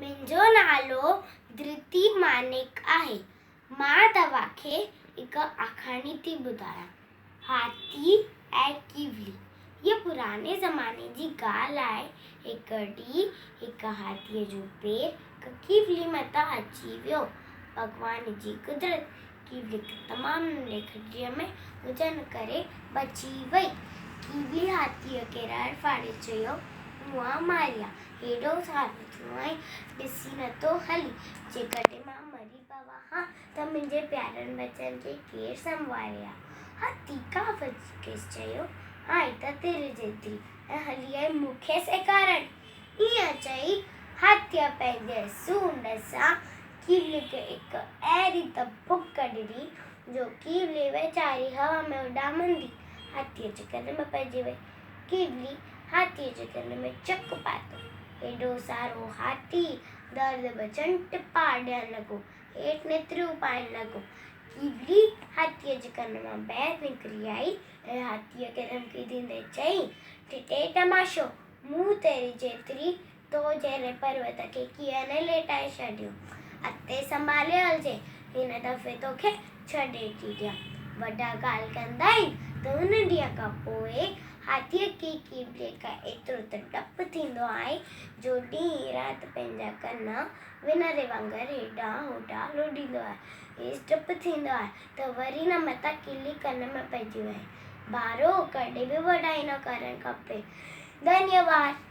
منهنجو نالو ڌرتي مانڪ آهي. مان توهان کي هڪ آکاڻي ٿي ٻڌايان. هاٿي ۽ ڪيولي. هيء پراڻي زماني جي ڳالهه آهي. هڪ ڏينهن هڪ هاٿيء جو پير هڪ ڪيولي مٿان اچي ويو. ڀڳوان جي قدرت، ڪيولي هڪ تمام ننڍي کڏيء ۾ هجڻ ڪري بچي وئي. ڪيولي هاٿيء کي رڙ ڦاڙي چيو، مئا ماريا! هيڏو سارو ٿيو آهين، ڏسي نٿو هلين. جيڪڏهن مان مري پوان ها ته منهنجي پيارن ٻچن کي ڪير سنڀالي ها؟ هاٿي ڪاوڙجي کيس چيو، آء ته تر جيتري ۽ هلي آئي مون کي سيکارڻ. ائين چئي هاٿيء پنهنجي سونڍ سان ڪيولي کي هڪ اهڙي ته ڀڪ ڏني جو ڪيولي ويچاري هوا ۾ اڏامندي هاٿيء جي ڪن ۾ پئجي وئي. ڪيولي هاٿيء جي ڪن ۾ چڪ پاتو. ايڏو سارو هاٿي درد وچان ٽپا ڏيڻ لڳو. هيٺ نيتريون پائڻ لڳو. ڪيولي هاٿيء جي ڪن مان ٻاهر نڪري آئي ۽ هاٿيء کي ڌمڪي ڏيندي چيائين، ٺٽي تماشو، مون تيري جيتري تو جهڙي پروت کي ڪيئن نه ليٽائي ڇڏيو. اڳتي سنڀالي هلجي، هن دفعي توکي ڇڏي ٿي ڏيان. وڏا ڳالهه ڪندا آهن ته ان ڏينهن کان پوء هاٿيء کي ڪيولي کان ايترو ته ڊپ ٿيندو آهي جو ڏينهن رات پنهنجا ڪن ونري وانگر هيڏانهن هوڏانهن لوڏيندو آهي. کيس ڊپ ٿيندو آهي ته وري نه متان ڪيلي ڪن ۾ پئجي وڃي. ٻارو، ڪڏهن به وڏائي نه ڪرڻ کپي. ڌنيواد.